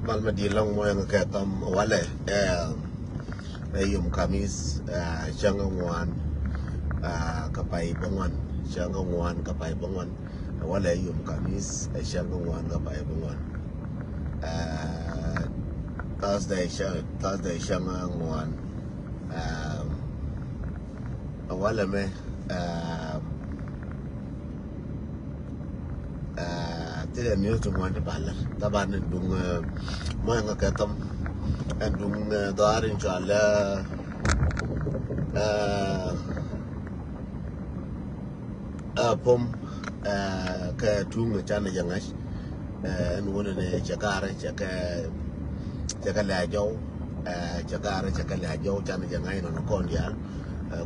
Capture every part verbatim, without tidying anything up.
Mal ma di lɔŋ mɔ yɛn kɛ thɔm walɛ. Ɛ yom kamis, cäŋ ŋuan kä pay bä ŋuan. Cäŋ ŋuan kä pay bä ŋuan. Walɛ yom kamis, cäŋ ŋuan kä pay bä ŋuan. Thursday cäŋ, Thursday cäŋ ŋuan. Walɛ mɛ. Thilɛ news ti ŋuan ti palɛ. Taban ɛn duŋ mɔ yɛn kɛ thɔm. Ɛn duŋ dhɔaar in cual ɛ pom kɛ tuŋ canɛ jɛ ŋa̱c. Ɛn wunɛ ni cɛ garɛ cɛ kɛ cɛ kɛ lɛ jɔw. Cɛ garɛ cɛ kɛ lɛ jɔw canɛ jɛ ŋa̱c nɔnɔ kɔn diaal.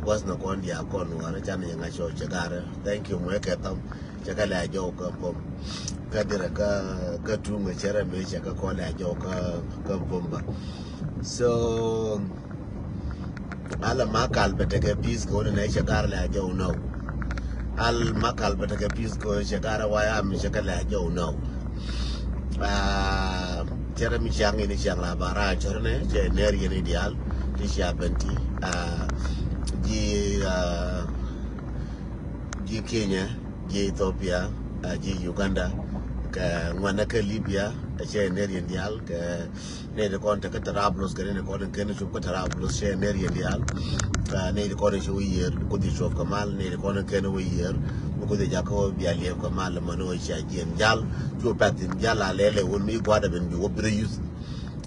Gua̱th nɔ kɔn diaal kɔn warɛ canɛ jɛ ŋa̱c cɔ cɛ garɛ. Thank you mɔ yɛ kɛ thɔm. Cɛ kɛ lɛ jɔw kä pom kä dirɛ kä kä tuŋ cɛ rɛ mi cɛ kɛ kɔ lɛ jɔw kä kä pom ba. So Al ma kal bɛ tekɛ peace kɛ wunɛ nɛ cɛ gar lɛ a jɔw nɔw. Al ma kal bɛ tekɛ peace kɛ wunɛ cɛ gar wa ya mi cɛ kɛ lɛ a jɔw nɔw. Cɛ rɛ mi ciaŋ in ciaŋ la ba ra cɛ rɛ nɛ cɛ ner yɛn i dial ti cia bɛn ti. Ji ji Kenya, ji Ethiopia, ji Uganda, kɛ ŋuanɛ kɛ Libya, cɛ ner yɛn dial kɛ Nɛy ti kɔn te kä Tarabulus kɛ nɛy ti kɔn kɛn cup kä Tarabulus cɛ ner yɛn diaal. Nɛy ti kɔn ci wä yiër bi kuthi cuɔp kɛ mal, nɛy ti kɔn kɛn wä yiër bi kuthi jakä wä bia liɛp kɛ mal. Mani wä cia jiɛn jal cu pɛth thin jal a lɛlɛ wun mi gua̱dɛ ben bi wä bi rɛ yuth.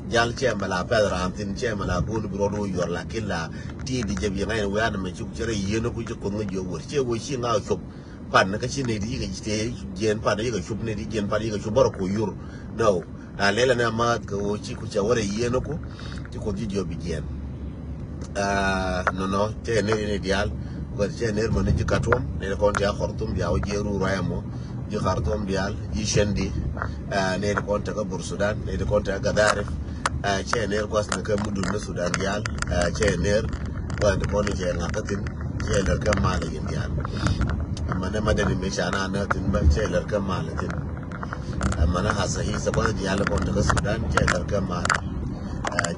Jal cɛ mɛ la pɛth raan thin cɛ mɛ la go̱o̱n bi rɔɔd wä yuɔr lakin la ti di jɛ bi ŋa̱c ni wä an mɛ cuk cɛ rɛ yieen ku ci kuoth ŋä jiɔ wär cɛ wä ci ŋa̱ cup. Pan kä ci nɛy ti yikɛ tëë jiɛn pan yikɛ cup nɛy ti jiɛn pan yikɛ cup bärɛ ku yur. No. A lɛlɛ nɛ ma̱a̱th kɛ ɣöö ci ku cɛ wärɛ yieen ku ci kuoth ji̱ diɔp bi jiɛn. Nɔnɔ cɛ ner in diaal. Kɛ cɛ ner mani ji̱ Khartoum nɛy ti kɔn ti a Khartoum bia wä jiɛn ru ruac ɛmɔ. Ji̱ Khartoum diaal ji̱ Shendi. Nɛy ti kɔn te kä Bur Sudan nɛy ti kɔn te kä Gadarif. Cɛ ner gua̱th ni kä mudun ni Sudan diaal. Cɛ ner gua̱th ni kɔn cɛ ŋa̱k kä thin. Cɛ lär kä mal in diaal. Mani madani mi ca na nä thin bä cɛ lär kä mal thin. Mani hasa hisa gua̱th diaal kɔn te kä Sudan cɛ lär kä mal.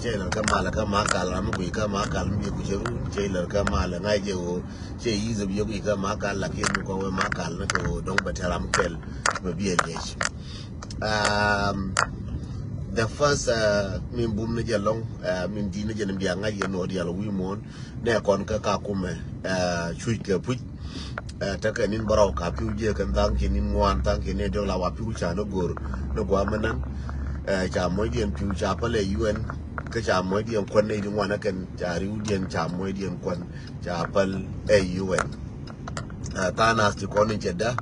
Cɛ lär kä mal kä ma kal ram mi kui̱ kä ma kal mi bi kui̱ cɛ run cɛ lär kä mal ŋa̱c jɛ ɣöö cɛ yi̱th bi yök ikä ma kal lakin mi kɔn wee ma kal ni kɛ ɣöö dɔ̱ŋ bɛ tɛ ram kɛl bɛ bi ɛ liec. The first min bum ni jɛ lɔŋ min di̱t ni jɛ ni bia ŋa̱c yɛ nɔ dial wi̱i̱ muɔ̱ɔ̱n nɛ kɔn kä ka kumɛ cuc kɛ puc. Tekɛ nin bärɔw ka pi̱w jiɛ kɛn thaŋ kiɛ nin ŋuan thaŋ kiɛ ni diɔk la wa pi̱w ca ni go̱r ni gua̱a̱ mi nan. Ca muɔcdiɛn pi̱w ca päl ɛ U N kä ca muɔcdiɛn kuän nɛy ti ŋuan ɛ kɛn ca ri̱wdiɛn ca muɔcdiɛn kuän ca päl ɛ U N. Tha̱a̱ŋ nath ti kɔn in cɛ dä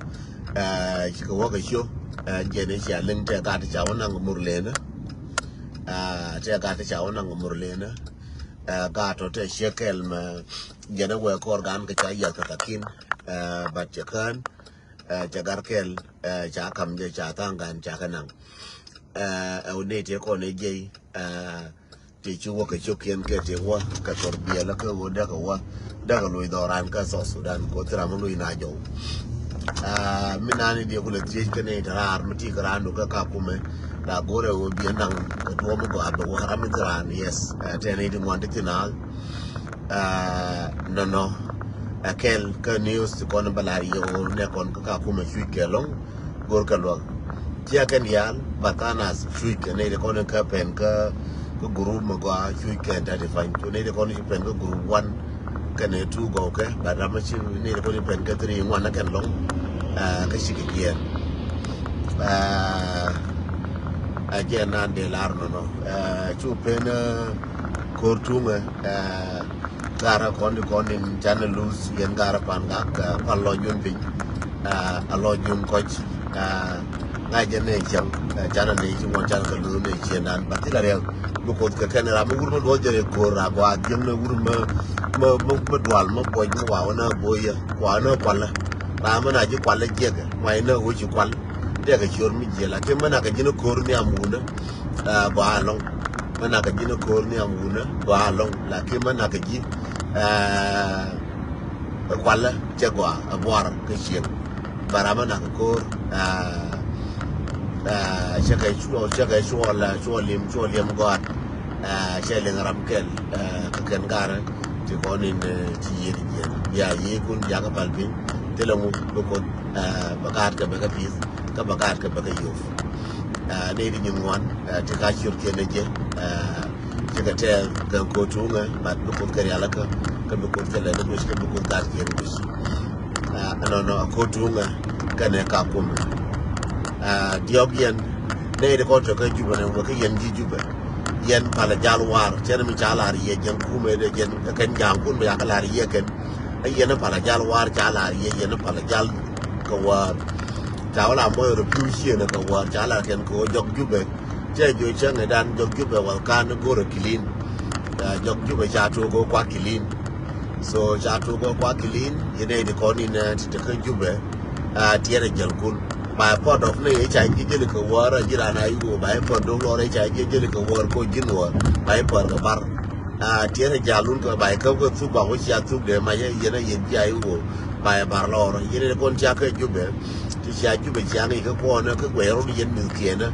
cikɛ wäkɛ ciö. Jɛn in cia liŋ tɛ gat ti ca wä naŋ mur lenä. Tɛ gat ti ca wä naŋ mur lenä. Gat tɔ tɛ ciek kɛl mɛ jɛn in wɛ kɔr gan kɛ ca yiath kɛ thakin. Bat cɛ kään cɛ gat kɛl ca kam jɛ ca tha̱a̱ŋ gan ca kɛ naŋ. Ɛ wä nɛy ti kɔn in jɛy ti ci wä kɛ cio̱kiɛn kɛ ti wä kɛ thor biɛl kä wä däkɛ wä däkɛ loc dhɔran kä South Sudan kɛ wä thil ram mi loc na jɔw. Mi nani diɛ kulɛ thiec kä nɛy ti raar mi ti kä raandu kä ka kumɛ la go̱rɛ wä biɛ naŋ kɛ tuɔm mi gɔaa bɛ wä ram mi thil raan yes. Tɛ nɛy ti ŋuan ti thin al nɔnɔ. Ɛ kɛl kä news ti kɔn bä lar yɛ wä nɛ kɔn kä ka kumɛ cuc kɛ lɔŋ. Go̱r kɛ luäk. Cia kɛn diaal ba tha̱a̱ŋ nath cuc kɛ nɛy ti kɔn kä pɛn kä kä gurup mi gɔaa cuc kɛn tati pany cu nɛy ti kɔn ci pɛn kä gurup wan. Kɛn ɛ tu gɔw kɛ ba ram ci nɛy ti kɔn ci pɛn kä thiri ŋuan na kɛn lɔŋ. Kä ci kɛ jiɛɛn. Ɛ jiɛɛn nan dee lar nɔnɔ cu pen ko̱r tuŋɛ. Garä kɔn di kɔn in canɛ luth yɛn garä pan gak pal lɔc yun piny. A lɔc yun kɔc ŋa̱c jɛ nɛ cɛŋ canɛ nɛ ci ŋuɔn canɛ kɛ luth nɛ ciɛ nan ba thilɛ riɛk. Bi koth kɛ kɛn ram mi wur mi luɔth jɛ rɛ ko̱r ra gɔaa jiäŋ nɛ wur mi mi mi dual mi buɔc mi waw nɛ boyä waw nɛ kualä. Ram mi na ji̱ kualä jiɛkɛ ŋuac nɛ ɣöö ci kual. Tɛkɛ ciöör mi jiɛl lakin mi na kɛ ji̱n ko̱r nhiam wunä. Gɔaa ɛlɔŋ. Mi na kɛ ji̱n ko̱r nhiam wunä gɔaa ɛlɔŋ lakin mi na kɛ ji̱ kualä cɛ gɔaa ɛ buar kä cieŋ. Bɛ ram mi na kɛ ko̱r ɛ Cɛ kɛ cuɔ, cɛ kɛ cuɔ la, cuɔ lim, cuɔ liɛm gɔat. Cɛ liŋ ram kɛl kä kɛn garɛ ti kɔn in ti yiëë di jiɛn bia yiëë kun bia kä pal piny. Thilɛ ŋu bi Kuoth bɛ gaat kɛ bɛ kä pith kä bɛ gaat kɛ bɛ kä yiof. Nɛy di nyin ŋuan ti ka ciöt kiɛn ɛ jɛ. Cikɛ tɛɛl kɛ ko̱ tuŋɛ, but bi Kuoth kɛ rialikä kä bi Kuoth kɛ lɛ ni guic kä bi Kuoth gaat kiɛn guic. Ɛnɔnɔ a ko̱ tuŋɛ kɛnɛ ka kumɛ. Diɔk yɛn nɛy di kɔn tɔ̱ kä Jubɛ nɛ wä kä yɛn ji̱ Jubɛ. Yɛn palä jal war cɛn mi ca lar yɛ jɛn kumɛ dee jɛn kɛn ja̱a̱ŋ kun bɛ yakä lar yɛ kɛn. Ɛ yɛn palä jal war ca lar yɛ yɛn palä jal kɛ war. Ca wä la mɔy rɔ piu ciënɛ kɛ war ca lar kɛn kɛ wä jɔk Jubɛ. Cɛ jiö cäŋ ɛ dan jɔk Jubɛ wal kan go̱rɛ kilin. Jɔk Jubɛ ca tuɔk go̱ kua kilin. So ca tuɔk go̱ kua kilin yɛ nɛy di kɔn in ti te kä Jubɛ. Tiɛt ɛ jäl kun ba pɔt dɔk ni yɛ ca ji̱ jäl kɛ wäär a ji̱ ran a iwuɔ ba i̱ pɔt dɔk lɔr yɛ ca ji̱ jäl kɛ wäär ko ji̱n wäär ba i̱ pɔt kɛ bar. Tiɛt ɛ jalun kɛ ba i̱ käp kɛ thuk ba wä cia thuk dee mac yɛn a yɛn ji̱ a iwuɔ ba i̱ bar lɔr yɛn in kɔn cia kä Jubɛ. Ti cia Jubɛ cia ŋic kä kuɔnä kä guɛy rot yɛn mith kiɛnä.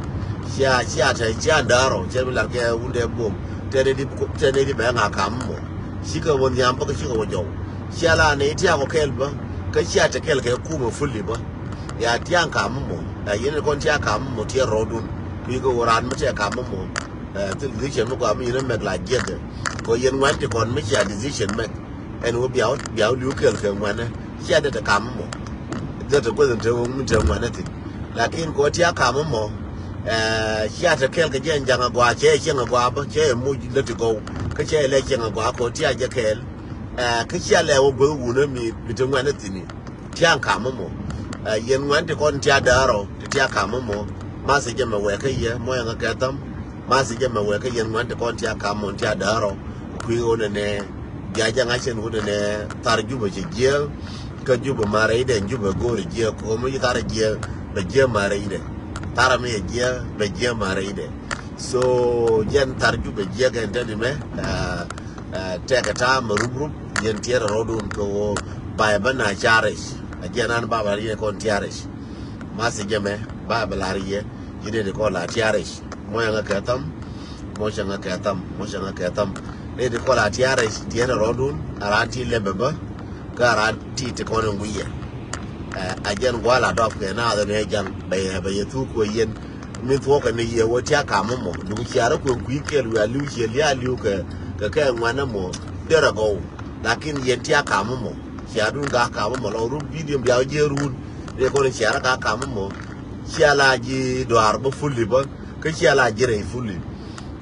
Cia cia te cia nda̱rɔ cɛ bi lar kɛ wundɛ bom. Tɛn ni di tɛn ni di bɛ ŋa kam mɔ. Cikɛ wä nhiam bä kä cikɛ wä jɔw. Cia la ni tiak wä kɛl bä kä cia te kɛl kɛ kumɛ fuli bä. Ya tiaŋ kam mɔ. Ɛ yɛn kɔn tia kam mɔ tiɛ rɔɔdun. Kui̱ kɛ wä raan mi tiɛ kam mɔ. Ɛ thil decision mi gɔaa mi yɛn mɛk la jiɛkɛ. Kɔ yɛn ŋuan ti kɔn mi cia decision mɛk. Ɛn wä biaw biaw liu kɛl kɛ ŋuanɛ. Cia det te kam mɔ. Det te gueth in te wä mi te ŋuanɛ thin. Lakin kɔ tia kam mɔ. Ɛ cia te kɛl kɛ jɛ jaŋ agɔaa cɛ cieŋ agɔaa bä cɛ moc lät ti gɔw. Kä cɛ lɛ cieŋ agɔaa kɔ tia jɛ kɛl. Ɛ kä cia lɛ wä gueth wunä mi mi te ŋuanɛ thini. Tiaŋ kam mɔ. Ɛ yɛn ŋuan ti kɔn tia däärɔ ti tia kam mɔ. Math jɛ mɛ wɛɛkä yɛ mɔ yɛn kä kɛ tham. Math jɛ mɛ wɛɛkä yɛn ŋuan ti kɔn tia kam mɔ tia däärɔ. Kui̱ ɣöö nɛnɛ bia jɛ ŋa̱c cɛn ɣöö nɛnɛ thar Jubɛ cɛ jiɛ. Kä Jubɛ marɛ idɛ Jubɛ go̱o̱r jiɛ ko̱o̱m i̱ thar jiɛ bɛ jiɛ marɛ idɛ. Thar mi yɛ jiɛ bɛ jiɛ marɛ idɛ. So jɛn thar Jubɛ jiɛ kɛn tɛn imɛ. Tɛkɛ ta̱a̱ mɛ rup rup yɛn tiɛɛr rɔɔdun kɛ ɣöö ba yɛ bä na ca̱ric. A jiɛn an ba bɛ lar yɛ kɔn tia̱ric. Math jɛ mɛ ba bɛ lar yɛ ji̱n in kɔn la tia̱ric. Mɔ yɛn ŋä kɛ tham. Mɔ cɛ ŋä kɛ tham mɔ cɛ ŋä kɛ tham. Ni in kɔn la tia̱ric tiɛɛr rɔɔdun a raan ti lɛpɛ bä. Kä a raan ti ti kɔn in guiyɛ. A jiɛn gua̱a̱l a dɔp kɛ naath ɛn ɛ jaŋ bɛ yɛ bɛ yɛ thuk kuɛ yɛn. Min thuɔ̱kɛ ni yɛ wä tia̱ kam mɔ duk ciaarä kuën kui̱ kɛl wiaa li̱w ciɛ lia̱a̱ li̱w kɛ kɛ kɛ ŋuanɛ mɔ. Derɛ gɔw. Lakin yɛn tia̱ kam mɔ ciaardun ka kam mɔ lɔ run bi̱i̱diɛn biaw jiɛ run. Dee kɔn ciaarä ka kam mɔ. Cia la ji̱ dɔaar bä fuli bä kä cia la ji̱ rɛy fuli.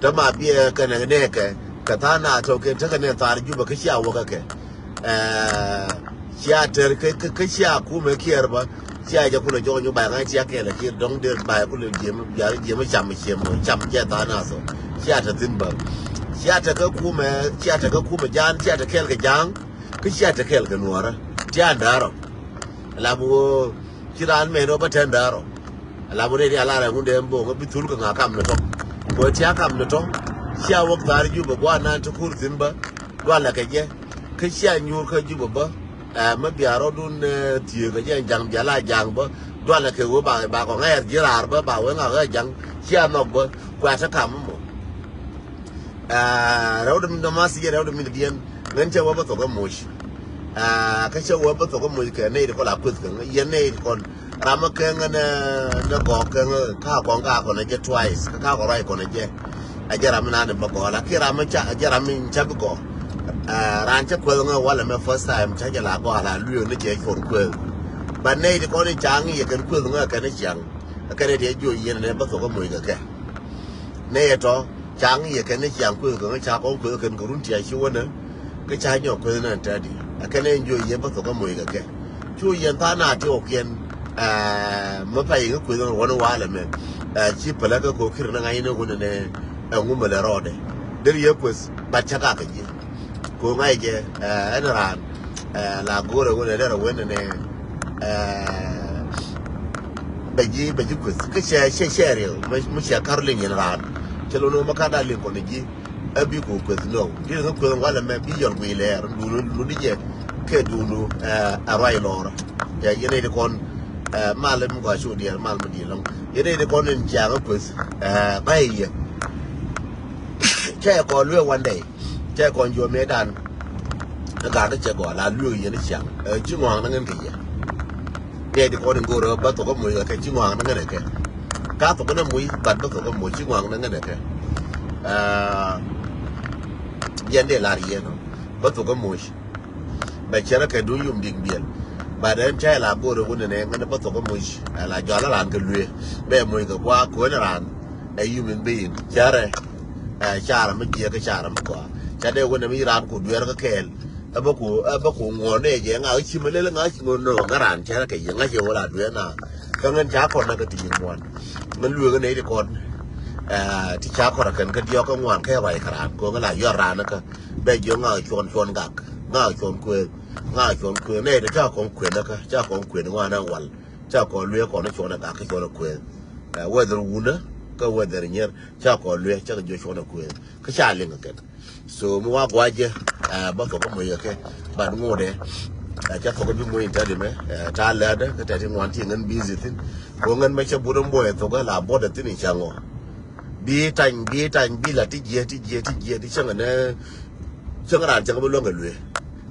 Tä ma biɛ kɛnɛ nɛɛkɛ kɛ tha̱a̱ŋ na tɔ̱ kɛn tekɛ nɛ thaar Jubɛ kä cia wäkä kɛ. Cia tɛr kä cia kumɛ kiɛɛr bä. Cia jɛ kulɛ jɔk nyuŋ bay ŋa̱c cia kɛɛl kiɛɛr dɔŋ der bay kulɛ jiɛm bial jiɛm cam ciɛm cam jɛ tha̱a̱ŋ nath ɔ. Cia tɛ thi̱n bä. Cia tɛ kä kumɛ cia tɛ kä kumɛ ja̱a̱n cia tɛ kɛɛl kɛ ja̱a̱ŋ. Kä cia tɛ kɛɛl kɛ nuɔ̱ɔ̱rä. Tia da̱rɔ. Lap ɣöö ci raan mɛn ɣöö bä tɛn da̱rɔ. Lap ɣöö rɛy rial a rɛŋ wundɛ ɛn bo̱o̱ŋ ɣä bi thul kɛ ŋa̱ kam ni tɔ̱. Kuɛ tia kam ni tɔ̱. Cia wäk tha̱a̱r Jubɛ gua̱a̱r naan ti kur thi̱n bä. Dualɛ kɛ jɛ kä cia nyuur kä Jubɛ bä. Ɛ mi bia rɔɔdun thiee kɛ jɛ ja̱ŋ bia la ja̱ŋ bä. Dualɛ kɛ wee ba ba kɔŋ ɣɛɛr ji̱ raar bä ba wee ŋa̱ ɣä ja̱ŋ. Cia nhɔk bä kuɛ te kam mɔ. Ɛ rɛwdɛ mi dɔ̱ma thiec rɛwdɛ mi diɛn ŋän cɛ wee bä thok ɛ moc. Ɛ kä cɛ wee bä thok ɛ moc kɛ nɛy ti kɔn la kueth kɛ ŋä yɛn nɛy ti kɔn. Ram mi kɛŋä nɛ nɛ gɔɔk kɛŋä ka kɔn ka kɔn ɛ jɛ twice kä ka kɔn ruac kɔn ɛ jɛ. Ɛ jɛ ram mi naan ɛ bä gɔɔk lakin ram mi ca ɛ jɛ ram mi ca bi gɔɔk. Ɛ ran cä kueth ŋä walɛ mɛ first time ca jɛ la gɔɔk la luiɛ ni cɛ cuɔr kueth. Ba nɛy ti kɔn in ca ŋi̱i̱c ɛ kɛn kueth ŋä ɛ kɛn in ciaŋ. Ɛ kɛn in ti ɛ jiɔ yɛn nɛ bä thok ɛ moc kɛ kɛ. Nɛ yɛ tɔ ca ŋi̱i̱c ɛ kɛn ni ciaŋ kueth kɛ ŋä ca kɔn kueth kɛn kɛ run tiac ci wänä. Kä ca nyɔk kueth nɛ tɛ̈di ɛ kɛn ɛn jiö yɛ bä thok kä moc kɛ kɛ. Cu yɛn tha̱a̱ŋ na ti ɣɔkiɛn. Ɛ mi pay ŋä kueth ŋä wän walɛ mɛ. Ɛ ci pälä kä ko̱ ki̱r ni ŋa̱c ni wänä nɛ. Ɛ ŋumɛ lɛ rɔɔdɛ der yɛ kueth bat cä kakɛ jiɛ. Ko̱ ŋa̱c jɛ ɛ ɛn raan. Ɛ la go̱o̱rɛ wänɛ derɛ wänɛ nɛ. Ɛ bɛ ji̱ bɛ ji̱ kueth kä cɛ cɛ cɛ riɛk mi cɛ kar liŋ yɛn raan. Cɛ lo̱n wä ma kar da liŋ kɔn ji̱. Ɛ bi ko̱ kueth nɔ di̱t kä kueth walɛ mɛ bi yɔl guiy lɛɛr dun dun di jɛ. Kɛ dun ɛ ruac lɔr. Ɛ yɛn ɛ di kɔn. Ɛ, mal mi gɔaa cu diɛɛr, mal mi di̱i̱t lɔŋ. Yɛn nɛy ti kɔn in ciaŋ ɛ kueth, ɛ, ŋa̱c yɛ. Cɛ kɔn luee one day. Cɛ kɔn juɔ̱ɔ̱r mëëdan. Ɛ, ga̱a̱k cɛ gɔaa la luee yɛn ciaŋ. Ɛ, ci ŋɔaŋ ni ŋän kɛ yɛ. Nɛy ti kɔn in go̱o̱r ɛ bä thok ɛ moc kɛ, ci ŋɔaŋ ni ŋän kɛ. Ka thok ni moc, but bä thok ɛ moc, ci ŋɔaŋ ni ŋän kɛ. Ɛ, yɛn dee lar yɛn ɔ. Bä thok ɛ moc. Bɛ cɛ rɔ kɛ duŋ yum dik biɛl. But ɛn cä la go̱o̱r ɛ wun ɛnɛ ŋän bä thok ɛ moc. Ɛ la jɔal ɛ raan kɛ luee. Bɛ moc kɛ kua̱r kuën ɛ raan. Ɛ human being. Cärɛ. Ɛ, carɛ mi jiɛk kä carɛ mi gɔaa. Ca dee wun ɛ mi raan ku dueer kä kɛɛl. Ɛ bä ku, ɛ bä ku ŋuɔ̱n ɛ jɛ ŋa̱ ci mi lel ŋa̱ ci ŋuɔ̱n nɔ ŋa̱ raan cärɛ kɛ yɛ ŋa̱ ci wä la dueer na. Kä ŋän ca kɔn na kɛ ti yiŋ ŋuɔ̱n. Ŋän lueek ɛ nɛy ti kɔn. Ɛ, ti ca kɔn ɛ kɛn kä diɔ̱k kä ŋuan kɛ ruac kɛ raan. Kɛ ŋän la yɔr raan kä. Bɛ jiök ŋa̱ cuɔn cuɔn gak. Ŋa̱ cuɔn kuëë. Ŋa̱ cuɔn kuëë. Nɛy ti ca kɔn kuëë na kä. Ca kɔn kuëë ŋuan ɛ wal. Ca kɔn luee kɔn cuɔn ɛ gak kä cuɔn ɛ kuëë. Ɛ, whether wunä kä whether nyier ca kɔn luee ca kɛ jiök cuɔn ɛ kuëë. Kä ca liŋ kɛ kɛn. So mi wa guacɛ, ɛ, bä thok kä moc kɛ kɛ. But ŋotdɛ, ɛ, ca thok kä bi moc in tɛt imɛ, ɛ, ta lɛ̈tdä kä tɛt in ŋuan ti ŋän busy thi̱n. Ko ŋän mɛ cä but in buɔy thok kä la buɔt ɛ thi̱n in ca ŋɔ. Bi tany, bi tany, bi la ti jiɛ, ti jiɛ, ti jiɛ, ti cäŋ nɛ, cäŋ raan cäŋ bi luäŋ kɛ luee.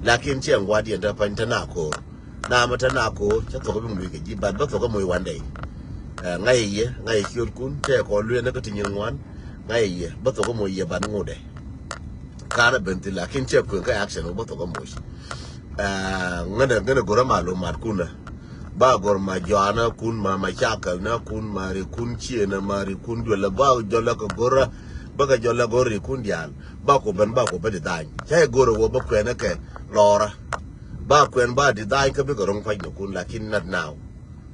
Lakin cɛ ŋuat yɛn tɛ pany tɛ na ko̱o̱r. Na mɛ tɛ na ko̱o̱r, cä thok kä bi moc kɛ ji̱, but bä thok kä moc one day. Ɛ, ŋa̱c yɛ, ŋa̱c ciötkun, tɛ kɔn luee ni kä ti nyin ŋuan, ŋa̱c yɛ, bä thok kä moc yɛ, but ŋotdɛ. Ka̱n a ben thi̱n lakin cɛ kuëŋ kä action wä bä thok kä moc. Ɛ, ŋänɛ, ŋänɛ go̱rä malumat kunä. Ba go̱r ma jɔanä kun ma macakɛl nä kun ma ri kun cienä ma ri kun duelä ba jɔlä kɛ go̱rä. Bä kɛ jɔlä go̱r ri kun diaal. Ba ku ben ba ku ben di dhany. Cä i̱ go̱rä wä bä kuɛnä kɛ lɔrä. Ba kuɛn ba di dhany kä bikɛ ro̱ŋ pa̱c nä kun lakin not now.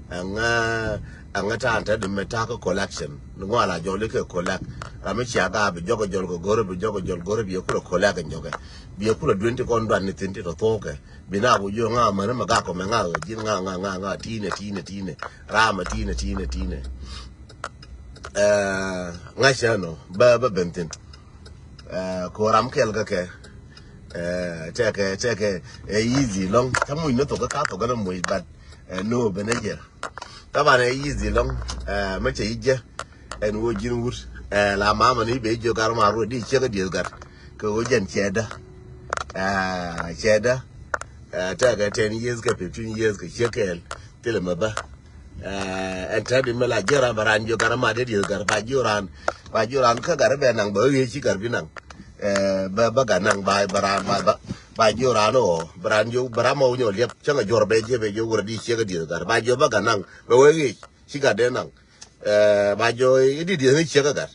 Ɛŋa, ɛŋa ta̱a̱n te di mɛ ta̱a̱ kä collection. Ni ŋɔa la jɔl ikɛ collect. Ram mi cia gaa bi jɔk jɔl kɛ go̱rä bi jɔk jɔl go̱rä bi kulɛ collect in jɔkɛ. Bi kulɛ duel ti kɔn duan ni thin ti tɔ thokɛ. Bi na ku jiö ŋa mɛ ni mɛ gak kɔ mɛ ŋa ji̱n ŋa ŋa ŋa ŋa tinɛ tinɛ tinɛ. Ram mɛ tinɛ tinɛ tinɛ. Ɛɛ, ŋa cɛ nɔ bä bä ben thin. Ɛɛ, ko ram kɛl kä kɛ. Ɛɛ, tɛkɛ tɛkɛ ɛ easy lɔŋ. Ca muc ni thok kä ka thok kä ni muc but, ɛɛ, no ben ɛ jɛ. Taban ɛ easy lɔŋ, ɛɛ, mɛ cɛ i̱ jɛ. Ɛn wä ji̱n wut, ɛɛ, la mama ni ben jiö gar ma ruɔ di ciek a dieth gar. Kɛ wä jɛn cɛ dä. Ɛɛ, cɛ dä. Ɛɛ, tɛkɛ ten years kɛ fifteen years kɛ ciek kɛɛl. Thilɛ mɛ bä. Ɛɛ, ɛn tɛt di mɛ la jiö ran bɛ ran jiö gar ma dee dieth gar ba jiö ran. Ba jiö ran kä gar bɛ naŋ bɛ ɣee ci gar bi naŋ. Ɛɛ, bä bä ga naŋ ba ba ran ba ba ba jiö ran ɔ bä ran jiö bä ran ma wä nyɔ liɛp cäŋ a juɔr bɛ jiɛ bɛ jiö wurɛ di ciek a dieth gar ba jiö bä ga naŋ bɛ wee ɣee ci gar dee naŋ. Ɛɛ, ba jiö i di dieth ni ciek a gar.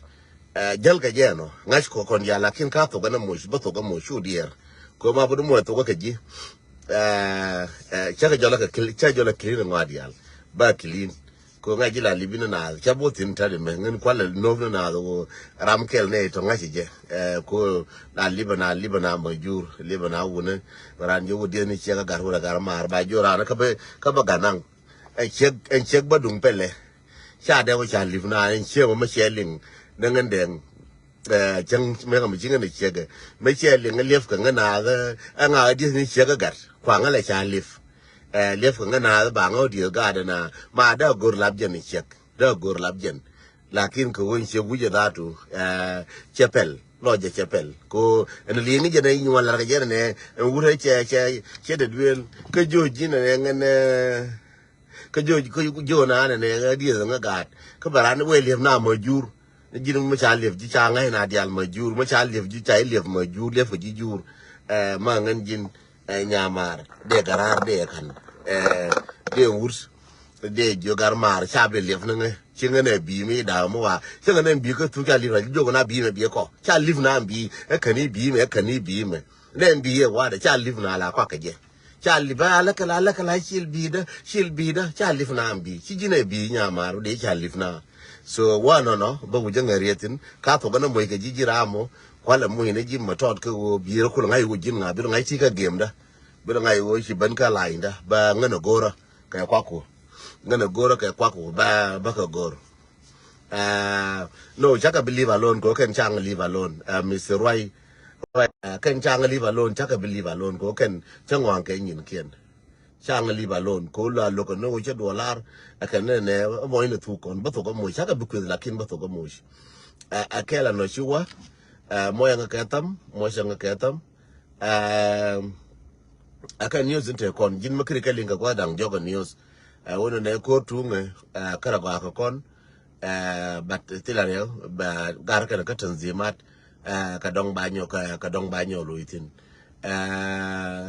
Ɛɛ, jäl kɛ jɛ nɔ ŋa̱c kɔ kɔn ya lakin ka thok ɛn a moc bä thok a moc cu diɛɛr. Kɛ ma bä di muɔc thok kɛ ji̱. Ɛɛ, ɛɛ, cä kɛ jɔl kɛ clean, cä jɔl kɛ clean ŋɔa diaal. Ba clean. Ko ŋa̱c ji̱ la lip inä naath ca bo̱th thi̱n ta̱t imɛ ŋän kualɛ nop ni naath ko ram kɛl nɛ tɔ ŋa̱c jɛ. Ɛ, ko la lip na lip na ma jur lip na wunä. Ran jɛ wä dieth ni ciek a gat wä la gat maar ba jur ran kä bä kä bä gat naŋ. Ɛ ciek ɛ ciek bä duŋ pɛlɛ. Ca dee wä ca lip na ɛ ciek wä mɛ ciɛ liŋ. Ni ŋän dɛŋ. Ɛ, cäŋ mëë kɛ mi ci ŋän ɛ ciek ɛ. Mëë ciɛ liŋ ɛ liep kɛ ŋän naath ɛ ŋa̱ ɛ dieth ni ciek ɛ gat kua ŋä lɛ ca lip. Ɛ, liep kɛ ŋä naath ba ŋä wä dieth gaat ɛn a ma dee a go̱r lap jɛn i̱ ciɛk dee a go̱r lap jɛn. Lakin kɛ wen ciek wi̱cɛ dhatu, ɛ, cɛ pɛl lɔ jɛ cɛ pɛl ko ɛn liŋ jɛn ɛ i̱ nyuɔn lar kɛ jɛn ɛnɛ. Ɛn wut ɛ cɛ cɛ cɛ dee duel kä jo̱o̱c ji̱n ɛnɛ ŋän ɛ kä jo̱o̱c kä jo̱o̱c naan ɛnɛ ŋä dieth ŋä gaat kä bɛ ran wee liep na ma jur. Ji̱n mi ca liep ji̱ ca ŋa̱c na diaal ma jur mi ca liep ji̱ ca i̱ liep ma jur liep kɛ ji̱ jur. Ɛ, ma ŋän ji̱n, ɛ, nyamaar dee garar dee ka̱n, ɛ, dee wut dee jiök gar maar ca bi liep ni ŋä ci ŋän ɛ bi̱i̱ mi da̱a̱ mi wa ci ŋän ɛ bi̱i̱ kä thuk ca liep na ji̱ jiök na bi̱i̱ mɛ bi̱i̱ kɔ ca liep na bi̱i̱ ɛ käni bi̱i̱ mɛ ɛ käni bi̱i̱ mɛ. Nɛ bi̱i̱ ɛ wadɛ ca liep na la kɔakɛ jɛ. Ca lip a läkä la läkä la cil bi̱i̱dä cil bi̱i̱dä ca lip na bi̱i̱ ci ji̱n ɛ bi̱i̱ nyamaar wä dee ca lip na. So wa nɔnɔ bä wä jäŋ ɛ riethin ka thok ɛn ɛ moc kɛ ji̱ ji̱ ram mɔ. Kualɛ moc ni ji̱ mɛ tɔt kä ɣöö bi̱i̱dä kulɛ ŋa̱c wä ji̱n ŋa̱ bi ŋa̱c ti kä gemdä. Bi ŋa̱c wä ci ben kä lanyda bä ŋän ɛ go̱rä kɛ kuaku. Ŋän ɛ go̱rä kɛ kuaku bä bä kɛ go̱r. Ɛ, no, cakɛ bi leave alone ko kɛn caŋ leave alone. Ɛ, Mister Ruai, Ruai, ɛ, kɛn caŋ leave alone cakɛ bi leave alone ko kɛn cä ŋɔaŋ kɛ nyinkiɛn. Ca ŋa leave alone. Ko la lokä ni wä cä duɔlar. Ɛ kɛ nɛ nɛ mɔc ni thuk kɔn bä thok amoc. Ca kɛ bi kueth lakin bä thok amoc. Ɛ kɛl anɔ ci wä. Ɛ mɔc aŋa kɛ tham, mɔc aŋa kɛ tham. Ɛ ɛ kɛ news in te kɔn ji̱n mä kiri kɛ liŋ kɛ kua̱ daŋ jɔk ɛ news. Ɛ wä nɛ nɛ ko̱r tuŋɛ. Ɛ kärɛ gɔaa kɛ kɔn. Ɛ but thilɛ riɛw bɛ gar kɛn kä tanzimat. Ɛ kɛ dɔŋ ba nyɔ kɛ kɛ dɔŋ ba nyɔ lo̱c thi̱n. Ɛ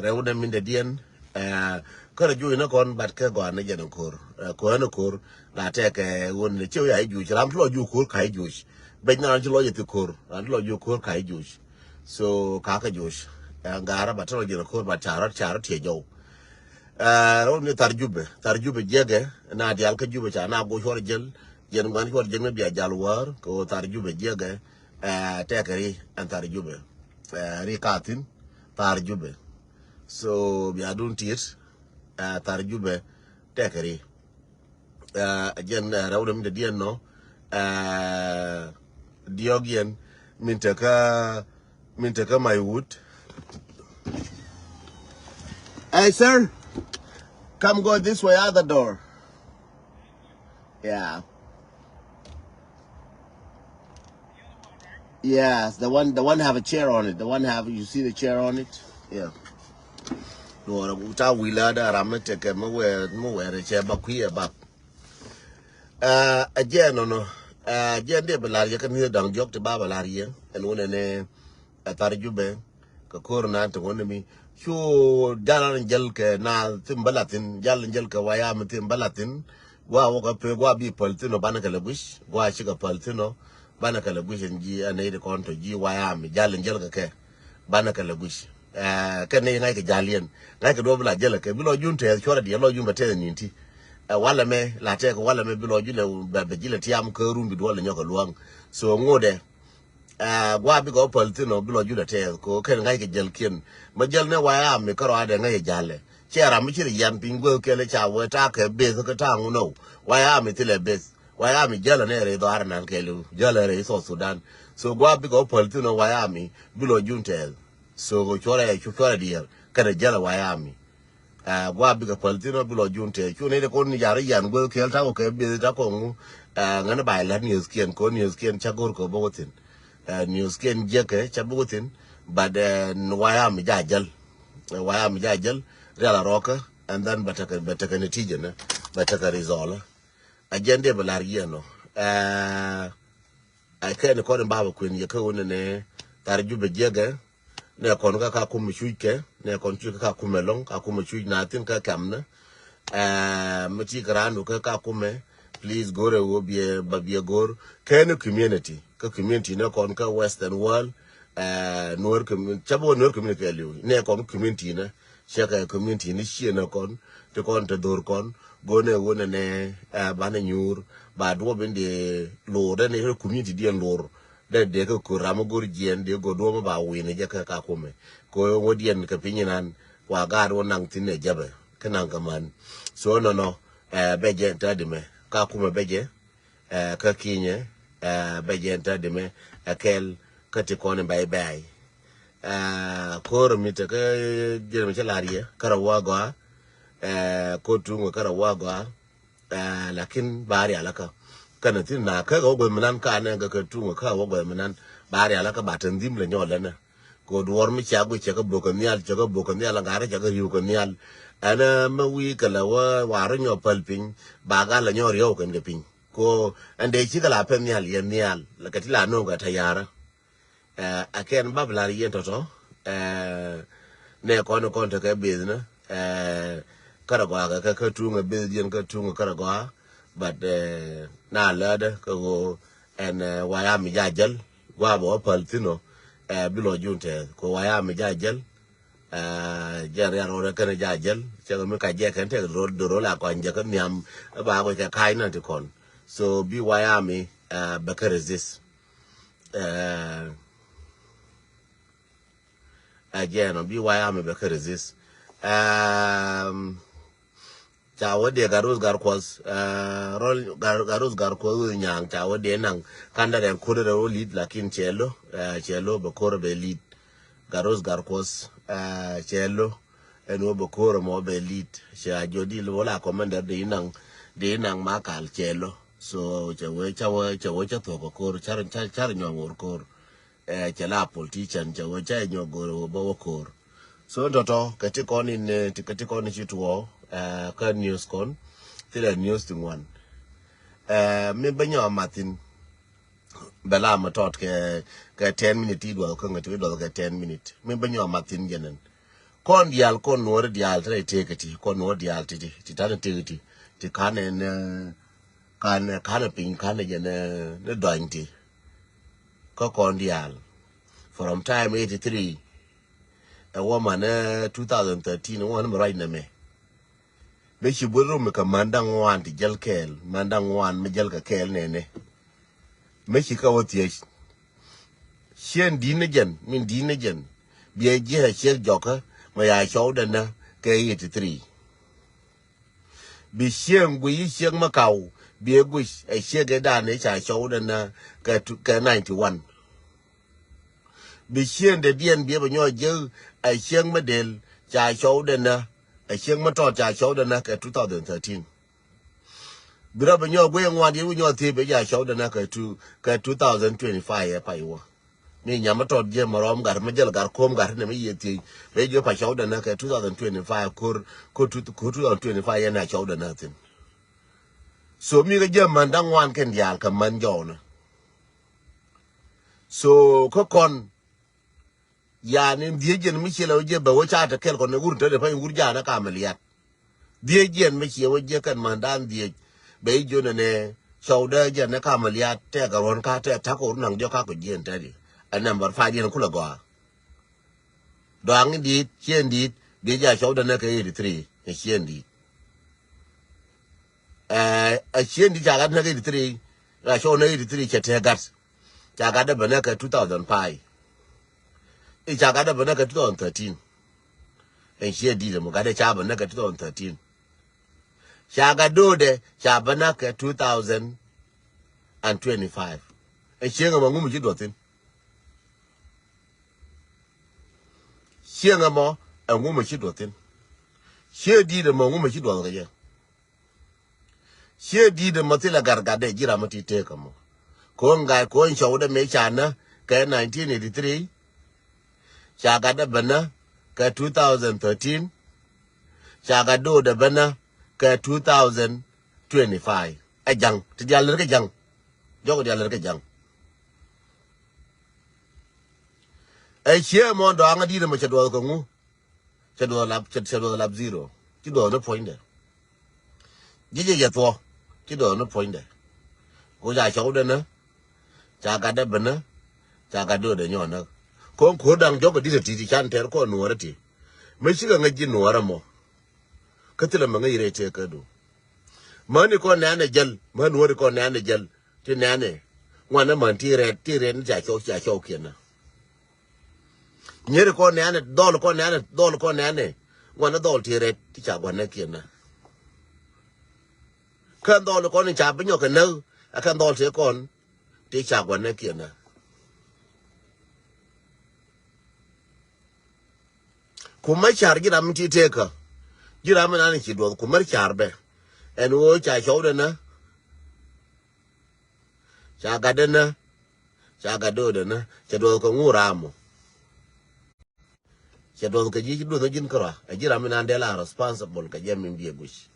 rɛw dɛ min dɛ diɛn. Ɛ kärɛ juuc ni kɔn but kɛ gɔaa ni jɛn ko̱r. Ɛ ko̱r ni ko̱r la tɛkɛ wun ni ciw ya i̱ juuc ram ti lɔ juuc ko̱r ka i̱ juuc. Bec ni ram ti lɔ jɛ thi ko̱r ram ti lɔ juuc ko̱r ka i̱ juuc. So ka kɛ juuc. Ɛ gar but ti lɔ jɛn ko̱r but carɔt carɔt tiɛ jɔw. Ɛ rɛw ni thar Jubɛ, thar Jubɛ jiɛkɛ na dial kä Jubɛ ca na go̱ cuɔr jɛl. Jɛn gua̱n cuɔr jɛl mi bia jal wäär kɛ ɣöö thar Jubɛ jiɛkɛ. Ɛ tɛkɛ ri ɛn thar Jubɛ. Ɛ ri ka thi̱n thar Jubɛ. So bia dun tit. Ɛ thar Jubɛ tɛkɛ ri. Ɛ jɛn ɛ rɛw ni mi te diɛn nɔ. Ɛ diɔk yɛn min te kä min te kä my wood. Hey sir, come go this way, other door. Yeah. Yes, the one, the one have a chair on it. The one have, you see the chair on it? Yeah. Duɔrɛ ta wila da ram mi tekɛ mi wɛɛ mi wɛɛ rɛ cɛ ba kuiɛ ba. Ɛ jɛ nɔnɔ. Ɛ jɛ ndɛ bɛ lar yɛ kɛ ni daŋ jɔk ti ba bɛ lar yɛ. Ɛn wunɛ ni ɛ thar Jubɛ. Kɛ ko̱r na ti ŋuɔ̱n mi cu jal an jäl kɛ na thim bä lath thi̱n, jal an jäl kɛ wayam thim bä lath thi̱n. Gua wä kɛ pek gua bi päl thi̱n ɔ banɛ kɛ lɛ guic, gua cikɛ päl thi̱n ɔ banɛ kɛ lɛ guic ɛn ji̱ ɛn nɛy ti kɔn tɔ ji̱ wayam jal an jäl kɛ kɛ banɛ kɛ lɛ guic. Ɛ kɛ nɛy ŋa̱ckɛ jal yɛn ŋa̱ckɛ duɔ̱p bi la jäl kɛ bi lɔ jun tɛth cuɔrɛ diɛ lɔ jun bɛ tɛth ni̱n ti. Ɛ walɛ mɛ la tɛk walɛ mɛ bi lɔ jun ɛ bɛ ji̱ lɛ tiam kä run bi duɔl lɛ nyɔk kɛ luaŋ. So ŋotdɛ. Ɛ gua bikɛ wä päl thi̱n ɔ bi lɔ jun ɛ tɛth ko kɛn ŋa̱ckɛ jäl kiɛn. Mɛ jäl ni wayam mi kärɔadɛ ŋa̱ckɛ jalɛ cɛ ram mi ci ri yam piny guäth kɛl ca wee ta kɛ beth kä ta ŋun ɔ. Wayam mi thilɛ beth wayam mi jäl ni rɛy dhɔaar nan kɛl jäl rɛy South Sudan. So gua bikɛ wä päl thi̱n ɔ wayam mi bi lɔ jun tɛth. So cuɔrɛ cuɔrɛ diɛɛr kɛn ɛ jäl wayam mi. Ɛ gua bikɛ päl thi̱n ɔ bi lɔ jun tɛth cu ni de kon ni jar yan guäth kɛl ta ko kɛ beth ta ko ŋu. Ɛ ŋäni ba ilät niöthkiɛn ko niöthkiɛn ca go̱r kɛ bä wä thi̱n. Ɛ niöthkiɛn jiäkɛ ca bä wä thi̱n. But ɛ wayam mi ja jäl. Ɛ wayam mi ja jäl rial a rɔkä. And then bɛ tekɛ bɛ tekɛ ni tijɛ ni bɛ tekɛ rizɔl. Ɛ jɛn dee bɛ lar yiɛn ɔ. Ɛ ɛ kɛn kɔn in ba bɛ kuën yɛ kä wun ni thar Jubɛ jiäkɛ. Nɛ kɔn kä Kakumɛ cuc kɛ nɛ kɔn cuc kä Kakumɛ lɔŋ Kakumɛ cuc na thin kä kɛmnä. Ɛ mi ti kɛ randu kä Kakumɛ. Please go̱rɛ wä biɛ ba biɛ go̱r kɛn community kä community nɛ kɔn kä Western world. Ɛ Nuer community ca bä wä Nuer community kɛ liw nɛ kɔn community nɛ. Cɛ kɛ community ni ciɛ nɛ kɔn ti kɔn te dhor kɔn. Go̱nɛ wä nɛ nɛ ɛ banɛ nyuur ba duɔp in dee lor dɛ ni community diɛn lor. Dɛ dee kä kor ram go̱r jiɛn dee go̱r duɔp ba win jɛ kɛ Kakumɛ. Ko wä diɛn kɛ piny inan wa gaat wä naŋ thin ɛ jabɛ kä naŋ kɛ man. So nɔnɔ ɛ bɛ jɛ ta dimɛ Kakumɛ bɛ jɛ. Ɛ kä kinyɛ ɛ bɛ jɛ ta dimɛ ɛ kɛl kä ti kɔn in bɛy bɛy. Ɛ ko̱r mi te kä jɛn mi cä lar yɛ kärɛ wa gɔa. Ɛ ko̱r tuŋ kärɛ wa gɔa. Ɛ lakin ba rial kä känɛ thin na kä wä guɛ mi nan ka nɛ kä tuŋ kä wä guɛ mi nan ba rial kä ba te dhim lɛ nyɔl lɛ nɛ. Ko duɔr mi cia guic cɛ kä bok kɛ nhial cɛ kä bok kɛ nhial ŋa̱rä cɛ kä riw kɛ nhial. Ɛn mɛ wi̱i̱ kɛ lɛ wä warä nyɔ päl piny ba gal lɛ nyɔ riɛw kɛn kɛ piny. Ko ɛn dee cikɛ la pɛn nhial yɛ nhial lɛ kɛ ti la no̱o̱ŋ kɛ tayarä. Ɛ a kɛn bap lar yien tɔtɔ. Ɛ nɛ kɔn kɔn tekɛ beth ni ɛ kärɛ gɔaa kɛ kä tuŋ ɛ beth diɛn kä tuŋ ɛ kärɛ gɔaa. But ɛ na lädɛ kä ɣöö ɛn ɛ wayam mi ja jäl gua̱a̱ bɛ wä päl thi̱n ɔ. Ɛ bi lɔ jun tɛth kɛ wayam mi ja jäl. Ɛ jɛn rian rɔɔdɛ kɛn ja jäl cɛ mi ka jɛ kɛn tɛk doro la kɔn jɛ kä nhiam. Ɛ ba kɔc kɛ ka̱c na ti kɔn so bi wayam mi ɛ bɛ kä resist. Ɛ ɛ jɛn ɔ bi wayam mi bɛ kä resist. Ɛ ca wä diɛ Garus Garkuɔth ɛ rɔl Garus Garkuɔth wi̱i̱ nyaŋ ca wä diɛ naŋ kandɛ rɛn ko̱dɛ rɛ wä lit lakin cɛ lo ɛ cɛ lo bɛ ko̱dɛ bɛ lit. Garus Garkuɔth ɛ cɛ lo. Ɛn wä bɛ ko̱r ɛmɔ bɛ lit. Cɛ a jɔ di wä la commander di naŋ, di naŋ ma kal cɛ lo. So cɛ wee, cɛ wee, cɛ wee cɛ thuɔk ɛ ko̱r, car, car, car nyɔŋ ŋor ko̱r. Ɛ, cɛ la politician, cɛ wee cɛ nyɔk go̱r wä bä wä ko̱r. So tɔtɔ kɛ ti kɔn in, ɛ, ti, kɛ ti kɔn in ci tuɔ, ɛ, kä news kɔn. Thilɛ news ti ŋuan. Ɛ, mi bä nyɔ mathin. Bɛ la ma tɔt kɛ, kɛ ten minute ti duɔth kä ŋä ti duɔth kɛ ten minute. Mi bä nyɔ mathin jɛnɛn. Kɔn diaal, kɔn nuɔri diaal ti rɛy tëëk ti, kɔn nuɔri diaal ti, ti, ti tanɛ tëëk ti, ti kanɛ ni, kanɛ, kanɛ piny, kanɛ jɛ ni, ni dɔny ti. Kä kɔn diaal. From time eighty three, ɛ wä man, ɛ, two thousand thirteen, ɛ wä man mi ruac nɛmɛ. Bɛ ci buɔt rom mi kɛ man da̱ŋ ŋuan ti jäl kɛɛl, man da̱ŋ ŋuan mi jäl kɛ kɛɛl nɛnɛ. Mëë ci kä wä thiec. Ciɛn di̱t ni jɛn, min di̱t ni jɛn. Biɛ jiɛ ciek jɔkä, mɛ ya cɔw dɛ nä kɛ eighty three. Bi ciɛn guic yi ciek mɛ kaw, biɛ guic ɛ ciek ɛ dan ɛ ca cɔw dɛ nä kɛ tu-, kɛ ninety one. Bi ciɛn dɛ diɛn biɛ bɛ nyɔɔ jek ɛ ciek mɛ del ca cɔw dɛ nä, ɛ ciek mɛ tɔt ca cɔw dɛ nä kɛ two thousand thirteen. Bi rɔ bi nyɔk guiy ŋuan yet wi̱c nyɔk thiec bɛ jɛ a cɔw dɛnä kɛ two, kɛ two thousand twenty-five ɛ pay wä. Mi nyam mi tɔt jiɛ mɛ rɔm gat mi jäl gat kom gat ni mi yiëë thiec bɛ jiɔ pa cɔw dɛnä kɛ two thousand twenty-five ko̱r, ko̱r two, ko̱r two thousand twenty-five yɛn a cɔw dɛnä thin. So mi kɛ jiɛ män da̱ŋ ŋuan kɛn diaal kɛ män jɔwni. So kä kɔn Yani dhiec jɛn mi ciɛ lɛ wä jiɛ bɛ wä ca te kɛl kɔn ni wur te de pany wur jana ka mi liat. Dhiec jɛn mi ciɛ wä jiɛ kɛn mandan dhiec. Bɛ i̱ jiön ɛnɛ cɔw dee jɛn ni ka mi liat tɛk a ruɔn ka tɛk tak kɛ wur naŋ jɔ ka kɔ jiɛn te di. Ɛ number five diɛn kulɛ gɔaa. Dɔaŋ in dit ciɛn dit bi ja cɔw dee nɛ kɛ eighty three ɛ ciɛn dit. Ɛ, ɛ ciɛn dit ca gat nɛ kɛ eighty three. Ca cɔw nɛ eighty three cɛ tɛk gat. Ca gat dee bɛ nɛ kɛ two thousand five. I̱ ca gat dee bä näk kɛ two thousand thirteen. Ɛn ciɛ di̱t ɛmɔ gat dee ca bä näk kɛ two thousand thirteen. Ca gat do̱o̱dɛ ca bä näk kɛ two thousand and twenty-five. Ɛn cieŋ ɛmɔ ŋumɛ ci duɔth thi̱n. Cieŋ ɛmɔ ɛŋumɛ ci duɔth thi̱n. Ciɛ di̱t ɛmɔ ŋumɛ ci duɔth kɛ jɛ. Ciɛ di̱t ɛmɔ thilɛ gatgatdɛ ji̱ ram mi ti tëëk ɛmɔ. Ko̱n gat ko̱n cɔwdɛ mëë ca näk kɛ nineteen eighty-three. Ca gatdɛ bä näk kɛ two thousand thirteen. Ca gat do̱o̱dɛ bä näk kɛ two thousand twenty-five. Ɛ ja̱ŋ ti diaal lär kɛ ja̱ŋ. Jɔk diaal lär kɛ ja̱ŋ. Ɛ ciɛ ɛmɔ dɔaŋ ɛ di̱t ɛmɔ cɛ duɔth kɛ ŋu. Cɛ duɔth lap, cɛ, cɛ duɔth lap zero. Ci duɔth ni puɔ̱nydɛ. Ji̱ jɛ jɛ thuɔ. Ci duɔth ni puɔ̱nydɛ. Ko ca cɔwdɛ nä. Ca gatdɛ bä nä. Ca gat do̱o̱dɛ nyɔɔn nä. Ko̱n ko̱r da̱ŋ jɔk kɛ di̱t ɛ ti̱ti̱ can tɛr kɔn nuɔɔrä ti. Mä cikɛ ŋäc ji̱ nuɔɔrä mɔ. Kä thilɛ mä ŋäc rɛy tëëkädu. Mäni kɔn nɛ̈nɛ jäl. Mä nuɔɔri kɔn nɛ̈nɛ jäl. Ti nɛ̈nɛ. Ŋuanɛ män ti rɛt, ti rɛt ni ca cɔw, ca cɔw kiɛn nä. Nyeri kɔn nɛnɛ, dhɔl kɔn nɛnɛ, dhɔl kɔn nɛnɛ. Ŋuanɛ dhɔl ti rɛt ti ca guanɛ kiɛn nä. Kɛn dhɔl kɔn ca bi nyɔk kɛ näk, ɛ kɛn dhɔl ti kɔn ti ca guanɛ kiɛn nä. Ku mä car ji̱ ram mi ti tekä. Ji̱ ram mi nan ci duɔth ku mär car bɛ. Ɛn ɣöö ca cɔwdɛ nä. Ca gatdɛ nä. Ca gatdɛ ɣöö dɛ nä. Cɛ duɔth kɛ ŋu ram mɔ. Cɛ duɔth kɛ ji̱, ci duɔth kɛ ji̱n kärɔa. Ɛ ji̱ ram mi nan dee la responsible kɛ jɛ min biɛ guic.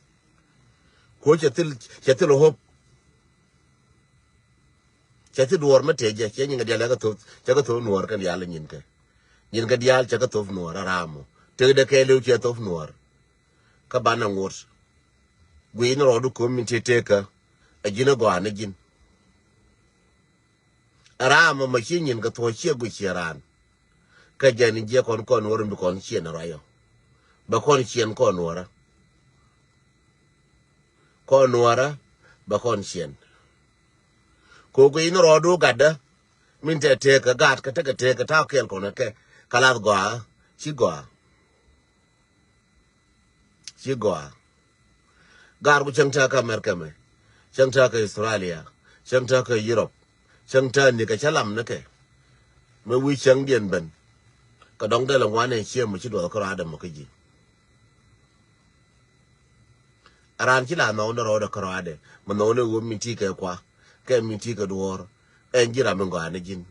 Kuɔ cɛ thil, cɛ thil hope. Cɛ thil duɔɔr mi tëë jɛ, cɛ nyin kɛ diaal cɛ kɛ thop, cɛ kɛ thop nuɔɔr kɛ diaal nyin kɛ. Nyin kɛ diaal cɛ kɛ thop nuɔɔr a ram mɔ. Tëk dee kɛɛliw cɛ thop nuɔɔr. Kä banɛ ŋot. Guic ni rɔɔdu ko̱m min tëë tëëkä. Ɛ ji̱n ɛ gɔaa ni ji̱n. Ɛ ram ɛmɔ ci nyin kɛ thuɔ̱c ciɛ guic ciɛ raan. Kä jɛn in jiɛ kɔn kɔn nuɔrä bi kɔn ciɛn ruac ɔ. Bɛ kɔn ciɛn kɔn nuɔrä. Kɔn nuɔrä bɛ kɔn ciɛn. Ko guic ni rɔɔdu gatdä. Min tɛ tëëkä gat kä tekɛ tëëkä ta̱a̱ kɛɛl kɔn kɛ. Kalath gɔaa. Ci gɔaa. Ci gɔaa. Gaar ku cäŋ tääkä America mɛ. Cäŋ tääkä Australia. Cäŋ tääkä Europe. Cäŋ tääkä ni kɛ cä lam ni kɛ. Mɛ wi̱i̱ cäŋdiɛn ben. Kɛ dɔ̱ŋ dee lɛ ŋuan ɛn ciɛ mɛ ci duɔth kä ruaadɛ mɔ kä ji̱. Raan ci la nhɔk ni rɔɔdɛ kärɔadɛ. Mi nhɔk ni ɣöö min ti kɛ kua kɛ min ti kɛ duɔ̱ɔ̱r. Ɛn ji̱ ram mi gɔaa ni ji̱n.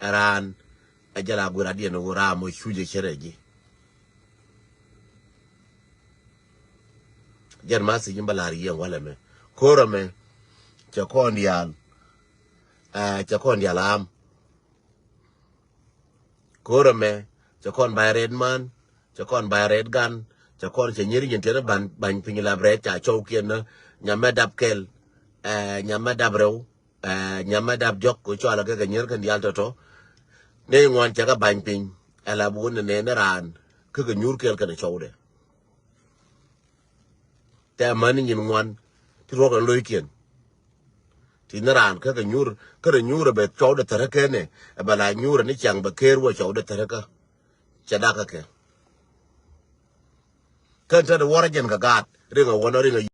Ɛ raan ɛ jɛ la guir adiɛn ɣöö ram mɔ cucɛ cɛ rɛ ji̱. Jɛn ma thiec in bä la̱r yiëë walɛ mɛ. Ko̱rä mɛ cɛ kɔn diaal. Ɛ, cɛ kɔn diaal am. Ko̱rä mɛ cɛ kɔn bay rɛt man, cɛ kɔn bay rɛt gan, cɛ kɔn cɛ nyir nyin tiɛn ban bany piny lap rɛt ca cɔw kiɛn nä. Nyamɛ dap kɛl, ɛ, nyamɛ dap rɛw, ɛ, nyamɛ dap diɔk kɛ cɔalɛ kɛ kɛ nyir kɛn diaal tɔtɔ. Nɛ ŋuan cɛ kɛ bany piny ɛ lap wun nɛ nɛ ni raan kä kɛ nyur kɛl kɛn cɔwdɛ. Tɛ mani nyin ŋuan ti ruɔk ɛn lo̱ckiɛn. Ti ni raan kä kɛ nyuur kä rɛ nyuur ɛ bɛ cɔwdɛ thärä kɛnɛ ɛ bɛ la nyuur ɛ ni ciaŋ bɛ ker wä cɔwdɛ thärä kä. Cɛ dak kä kɛ kɛn tä di wärä jɛn kɛ gaat riŋ ɛ wänä riŋ ɛ